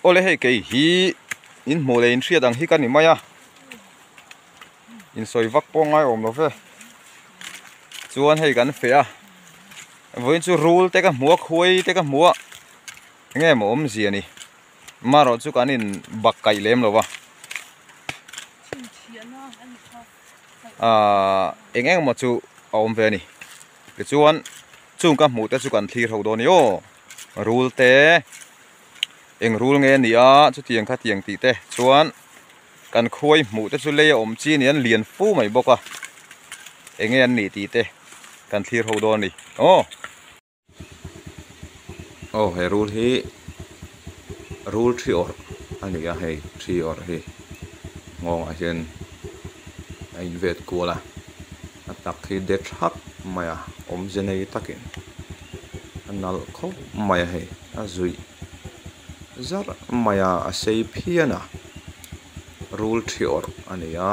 Awle hei kei hi in hmuh leh in hriat ang hi ka ni mai a insawi vak pawh ngai awm lo ve chuan hei kan feh a vawiin chu rul te ka hmu a khuai te ka hmu a enge maw awmzia ni marawh chu kan in bak kaih lem lo va ahh eng eng emaw chu a awm ve a ni tichuan chung ka hmuh te chu kan thlir ho dawn a ni aw rul te. Eng rul nge a nih a chutiang khatiang tih te chuan kan khuai hmuh te chu lei a awm chi a ni an lian fu mai bawk a eng nge an nih tih te kan thlir ho dawn a ni aw. Aw he rul hi rul thi awrh a ni a hei thi awrh hi nghawngah hian a invet kual a a tak hi de thap mai a awmze nei takin a nalh khawp mai a hei. A zuih zarh mai a a sei phian a rul thi awrh a ni a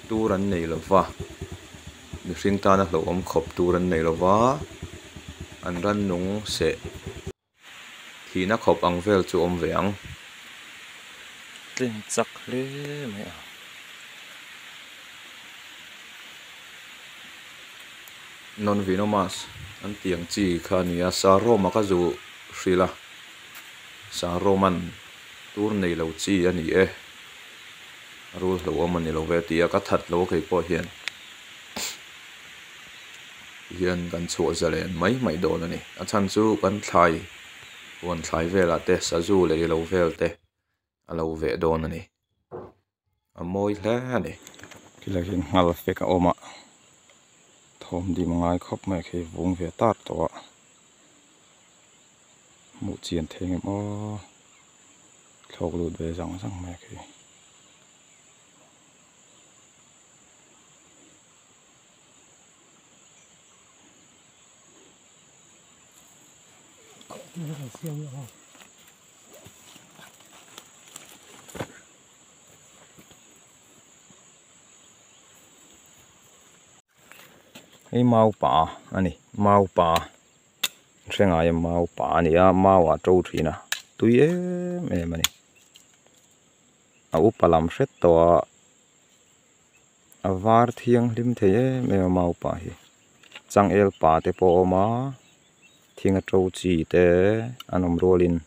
tur an nei lo va mihring tana hlauhawm khawp tur an nei lo va an rannung seh thihna khawp ang vel chu awm ve ang. Tlin chak hle mai a. Non venomous an tih ang chi kha a ni a Saroma ka zu hrilh a Saroman tur nei lo chi a ni e a rul hlauhawm a ni lo ve a ti a ka that lo a kei pawh hian hian kan chhuah zalen mai mai dawn a ni a chhan chu kan thlai huan thlai velah te sazu leh ilo vel te a lo veh dawn a ni. A mawi hle a ni. Khilai hian nghal fek a awm a, thawm dim a ngai khawp mai a khi vung ve tar tawh a, hmuh chian thei ngem aw, thlawk lut ve zang zang mai a khi. Hei maupa a ni maupa hre ngai em maupa a ni a mau ah to thin a tui em em a ni a upa lam hret tawh a a var thianghlim thei em em a maupa hi changel pa te pawh a awm a thing a to chi te an awm rualin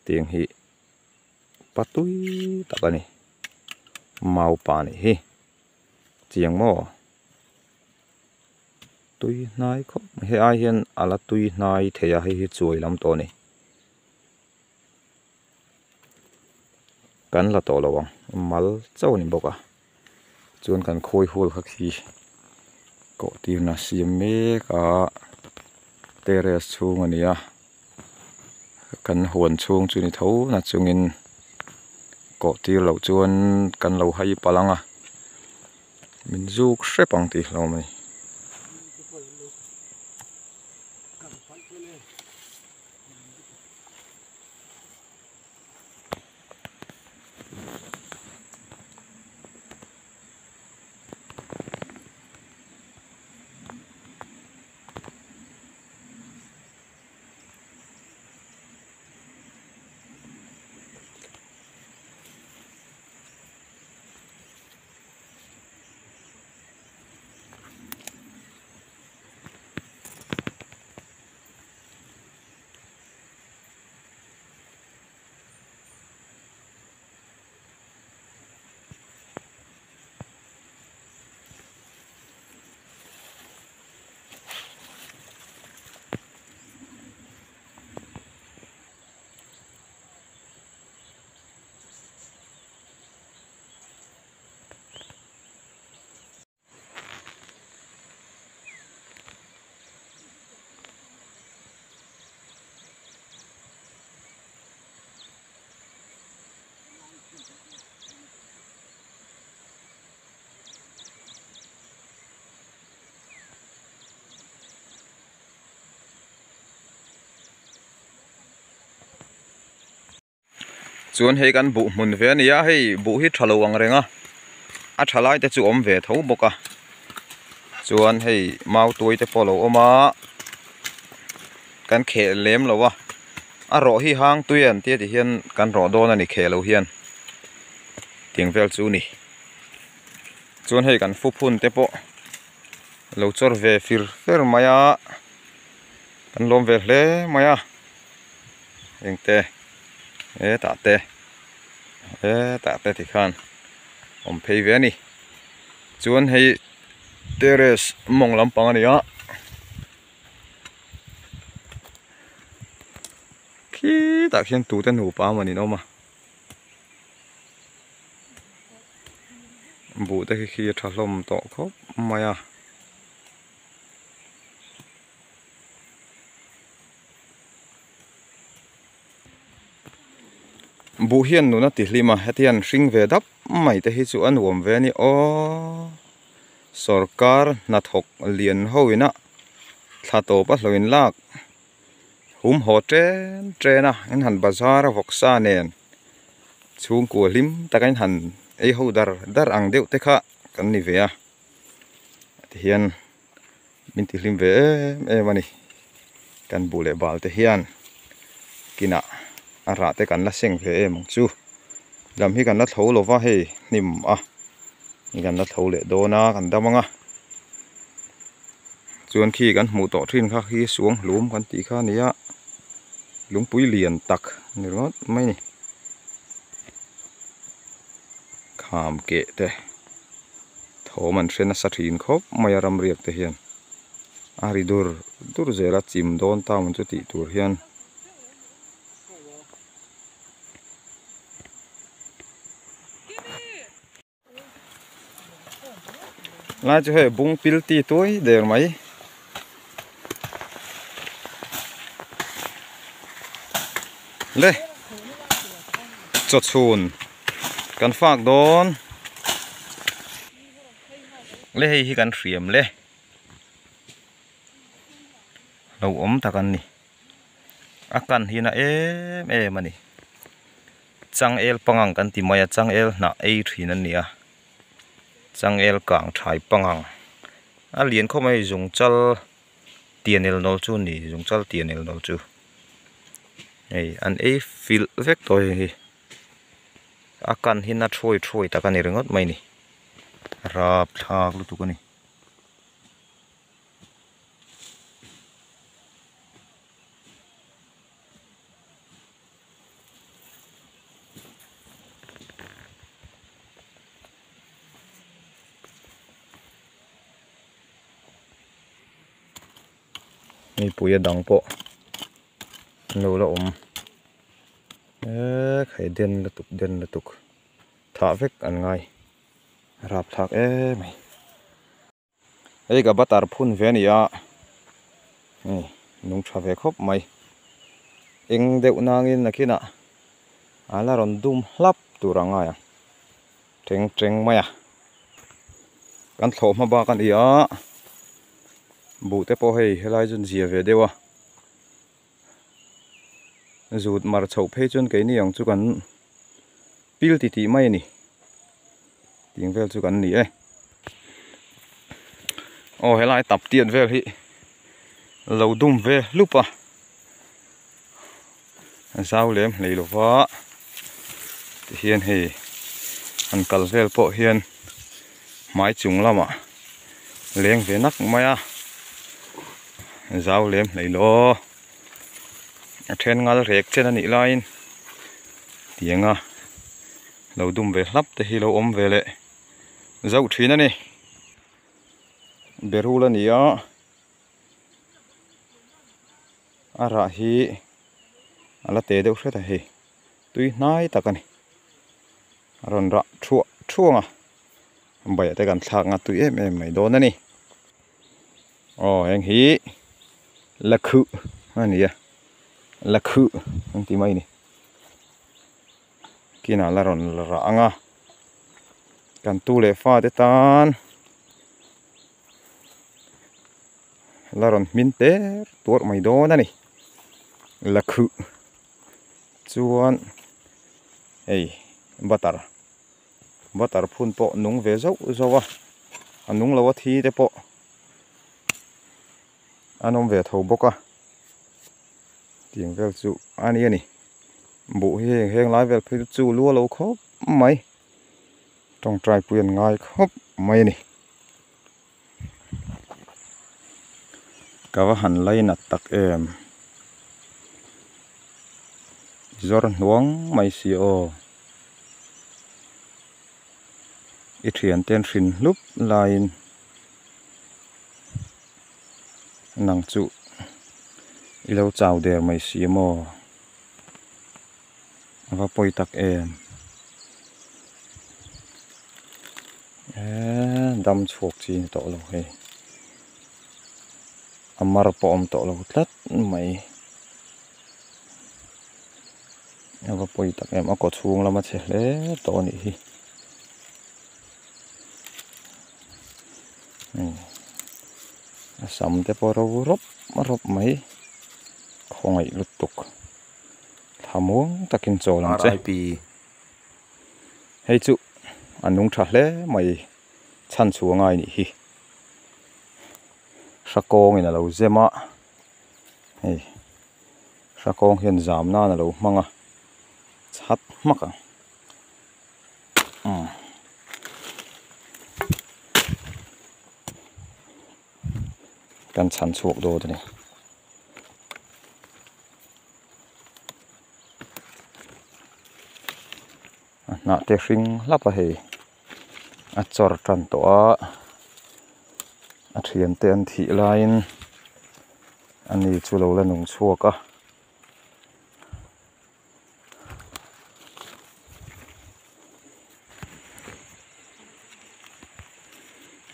tiang hi pa tui tak a ni maupa nih hi chiang maw tui hnai khawp mai hei ai hian a la tui hnai thei a hei hi chuai lam tawh a ni kan la tawh lo ang mal chauh a ni bawk a chuan kan khawi hul kha khi kawh tirna siam mek a terrace chhung a ni a kan huan chhung chu ni tho na chungin kawh tir loh chuan kan lo hai palh ang a min zuk hrep ang tih hlawm a ni. Chuan hei kan buh hmun ve a ni a hei buh hi tha lo ang reng a a tha lai te chu awm ve tho bawk a chuan hei mau tuai te pawh a lo awm a kan kheh lem lo a. A rawh hi hang tui an tia ti hian kan rawh dawn a ni kheh lo hian tiang vel chu ni chuan hei kan fu phun te pawh lo chawr ve fir fer mai a kan lawm ve hle mai a engte hetah te hetah te tikhan awm phei ve a ni chuan hei terrace mawng lampang a ni a. Khitah khian tute nupa a manin awm a buh te khi khi a tha hlawm tawh khawp mai a. Buh hian nun a ti hlim a heti hian hring ve dap mai te hi chu a nuam ve a ni aw. Sorkar hnathawk lian ho ina thla tawp a hlawh in lak hum haw chen chen a in han bazar a vawksa nen chhungkua hlim taka in han ei ho dar dar ang deuh te kha kan ni ve a tihian min ti hlim ve em em a ni kan buh leh bal te hian kinah a rah te kan la seng ve em ang chu lam hi kan la tho lova hei hnim a ni kan la tho leh dawn a kan dam ang a chuan khi kan hmuh tawh thin kha khi suang hlum kan tih kha a ni a lungpui lian tak ni ringawt mai a ni kham keh te. Thawm an hre nasa thin khawp mai a ramriak te hian a ri dur dur zel a chim dawn town chu tih tur hian. Lai chu hei bung pil ti tuai der mai. Le chawchhun kan fak dawn le hei hi kan hriam le lo awm tak an ni a kan hi na em em a ni changel pangang kan ti mai a changel hnah ei thin an ni a changel kang thai pangang a lian khawp mai zungchal. Tianel nawl chu a ni zungchal tianel nawl chu hei an ei filh vek tawh hei hi a kan hi na thawi thawi tak a ni ringawt mai a ni rapthlak lutuk a ni. Mipui a dang pawh an lo la awm mek hei den lutuk den lutuk thah vek an ngai rapthlak em mai hei ka butter phun ve a ni a hei nung tha ve khawp mai eng deuh nangin nakinah a la rawn dum hlap tur a ngai ang. Teng teng mai a kan thlawh hma bak a ni a buh te pawh hei helai chu an zia ve deuh a zut mar chhoh phei chuan keini ang chu kan pil ti tih mai a ni tih vel chu kan ni e aw helai tap tiat vel hi lo dum ve hlup a. A zau lem hlei lo va tihian hei han kal vel pawh hian hmai chung lamah leng ve nak mai a zau lem hlei lo a then ngal rek chen a nih laiin tianga lo dum ve hlap te hi lo awm ve leh zauh thin a ni berul a ni a. A rah hi a la te deuh hret a hei tui hnai tak a ni a rawn rah thuah thuang a baiah te kan thlak nga tui em em mai dawn a ni aw heng hi lakhuh a ni a lakhuh an ti mai a ni kinah la rawn rah ang a kan tu leh fa te tan. La rawn hmin ter tuarh mai dawn a ni lakhuh chuan hei butter butter phun pawh nung ve zauh zauh a a nung lo a thi te pawh an awm ve tho bawk a. Tiang vel chu a ni a ni. Buh hi heng heng lai vel phei chu chu lu a lo khawp mai. Tawngtai pui an ngai khawp mai a ni. Ka va han lainat tak em. Zawr hnuang mai si aw. I thian ten hrin hlup laiin nang chu i lo chau der mai si maw? A va pawi tak em? Eee dam chhuak chi ni tawh lo hei. A mar pawh awm tawh lo tlat mai. A va pawi tak em a kaw chhung lama chhe hle tawh a nih hi. A sam te pawh ro rawp rawp mai khawngaih lutuk thlamuang takin chawl ang che. RIP. Hei chu a nung tha hle mai chhan chhuah ngai nih hi. Hrakawngin a lo zem a hei. Hrakawng hian zam nan a lo hmang a chhat hmak ang. Umm. Kan chhan chhuak dawt a ni. A hnah te hring hlap a hei. A chawr tan tawh a. A thian te an thih laiin ani chu lo la nung chhuak a.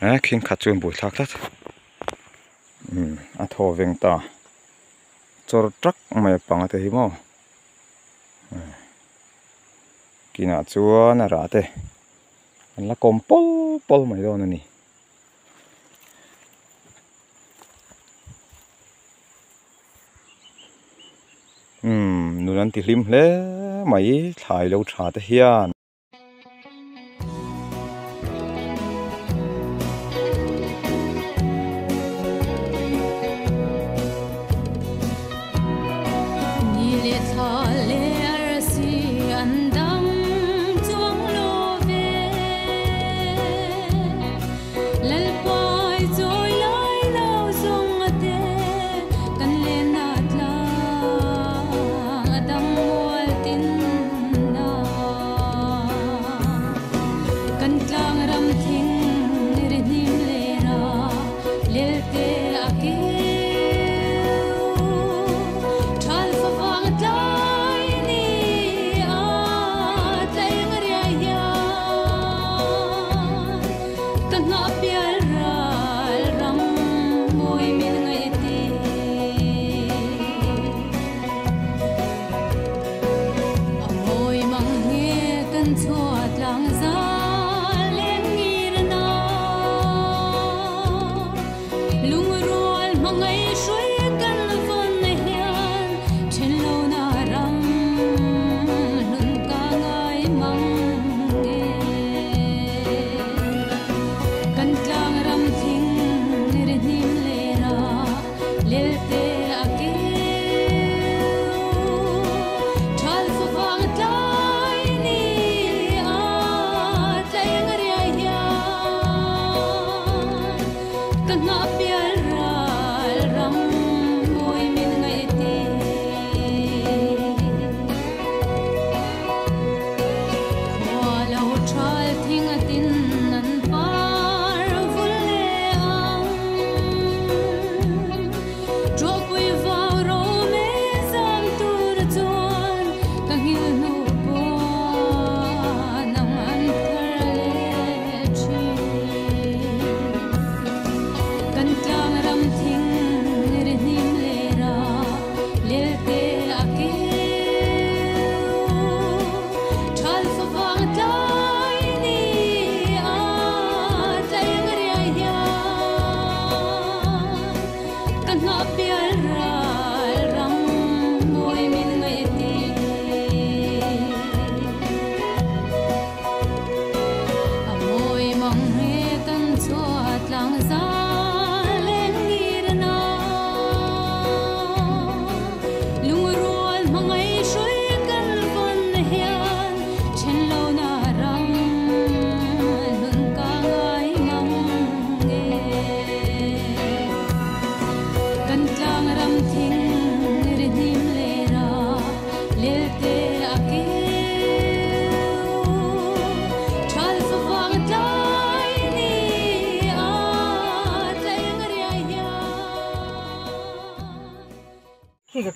Eh khing khat chuan buai thlak tlat umm a thaw veng ta chawr tak mai a panga te hi maw kinah chuan a rah te an la kawm pawl pawl mai dawn a ni. Umm nun an ti hlim hle mai thlai lo tha te hian.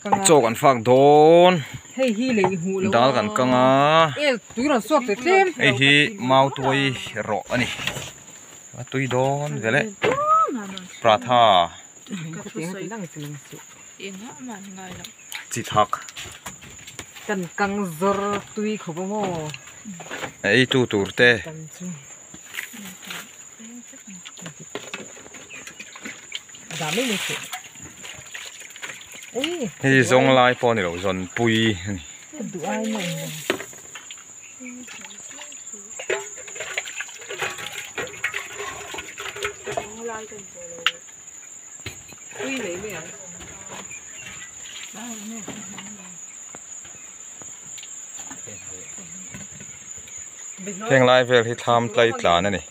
Chaw kan fak dawn. Dal kan kang a. Hei hi mautuai rawh a ni. A tui dawn vel e. Paratha. Chi thak. Kan kang zawr tui khawp a maw. A ei tu tur te. Hei zawng lai pawh a ni lo zawnpui a ni. Heng lai vel hi thlam tlai tlan a ni.